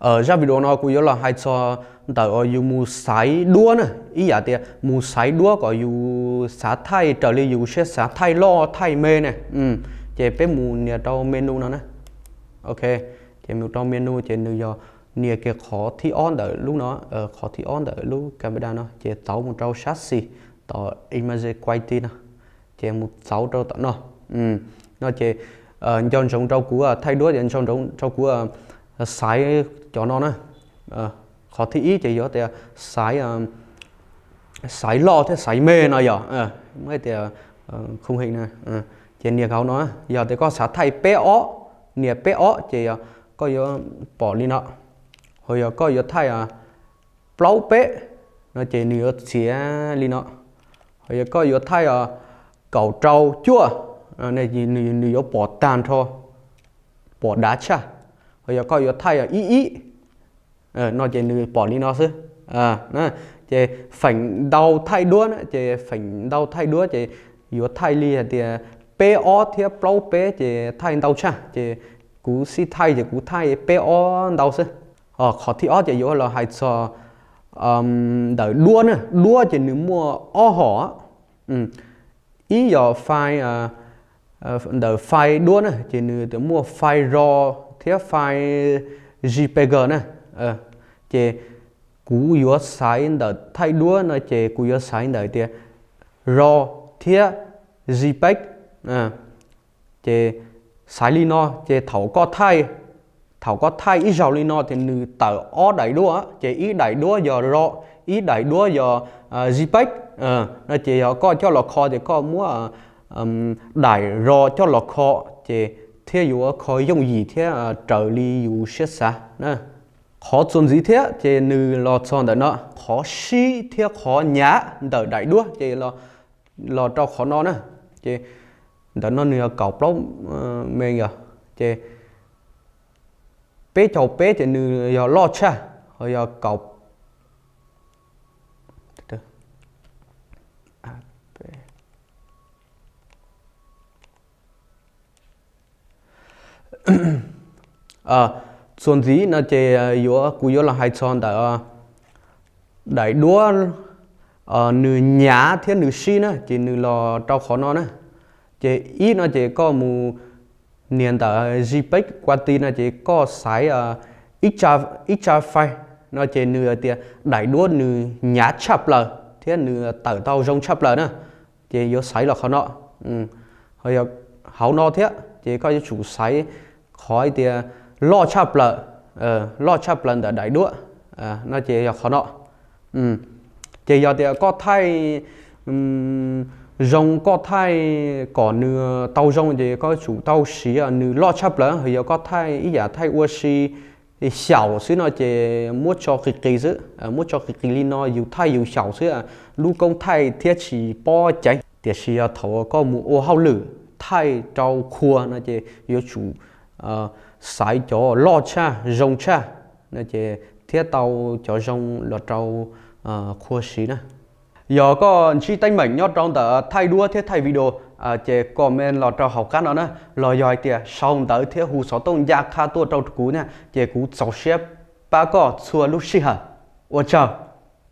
Zaj video no kuv yuav los hais txog ntawm uas yus mus xaiv duab na, ib yam tias mus xaiv duab kom yus xav thaij raws li yus siab xav thaij loj thaij me ne. Ces peb mus nias rau menu no na. Ok, ces mus rau menu ces nws yog nias kiag qhov thib ob ntawm lub no, qhov thib ob ntawm lub camera no ces tauv mus rau sab xis tom image quality no, ces mus tauv rau tom no. No ces nco ntsoov rau kuv thaij duab ces nco ntsoov rau kuv xaiv cov no na. Qhov thib ib ces yuav tias xaiv, xaiv loj thiab xaiv me no yog, muab tias khung hình na, ces nias hauv no, yog tias koj xav thaij peb ob, nias peb ob ces koj yuav pom li no. Ho yog koj yuav thaij plaub peb no ces nws yuav txiav li no. Ho yog koj yuav thaij kaum rau cuaj, nws yuav pom tag nrho, pom dav tshaj. Ho yog koj yuav thaij ib ib no ces nws pom li no xwb. Ces feem ntau thaij duab na, ces feem ntau thaij duab ces yuav thaij li hais tias peb ob thiab plaub peb ces thaij ntau tshaj, ces kuv xij thaij ces kuv thaij peb ob ntau xwb. Qhov thib ob ces yuav los hais txog ntawm duab na, duab ces nws muaj ob hom. Ib yog file, ntawm file duab na ces nws muaj file raw thiab file jpeg na. Ces kuv yuav xaiv ntawm thaij duab no ces kuv yuav xaiv ntawm tias raw thiab jpeg. Ces xaiv li no ces thaum koj thaij, thaum koj thaij ib zaug li no ces nws tawm ob daim duab, ces ib daim duab yog raw, ib daim duab yog jpeg. No ces yog koj coj los kho ces koj muab daim raw coj los kho, ces thiaj yuav kho yooj yim thiab raws li yus siab xav. Qhov txuas ntxiv thiab ces nws los txog ntawm no, qhov sib thiab qhov nyav ntawm daim duab ces los rau qhov no na. Ces ntawm no nws yog kaum plaub me yog, ces peb caug peb ces nws yog loj tshaj, ho yog kaum txuas ntxiv no ces yuav, kuv yuav los hais txog ntawm daim duab nws nyav thiab nws sib na, ces nws los rau qhov no na. Ces ib no ces koj mus nias ntawm jpeg quality no ces koj xaiv ib tsa file no ces nws tias daim duab nws nyav tshaj plaws thiab nws tawm tau zoo tshaj plaws na. Ces yuav xaiv los qhov no. Ho yog hauv no thiab ces koj yuav tsum xaiv qhov tias loj tshaj plaws, loj tshaj plaws ntawm daim duab no ces yog qhov no. Ces yog tias koj thaij zoo, koj thaij kom nws tau zoo ces koj yuav tsum tau siv nws loj tshaj plaws. Ho yog koj thaij ib yam thaij ua si xyaum xwb no ces muab tso qis qis xwb, muab tso qis qis li no yus thaij yus xyaum xwb, lub koob thaij thiaj tsis pob ceev. Tiam sis yog thaum koj mus ua hauj lwm thaij rau qhua no ces yuav tsum xaiv cov loj tshaj zoo tshaj no ces thiaj tau cov zoo los rau qhua siv na. Yog koj ntsib teeb meem nyob rau ntawm thaij duab thiab thaij video ces comment los rau hauv qab no na, los yog hais tias sau ntawv thiab hu xov tooj ncaj qha tuaj rau kuv na ces kuv txaus siab pab koj txhua lub sij hawm. Ua tsaug.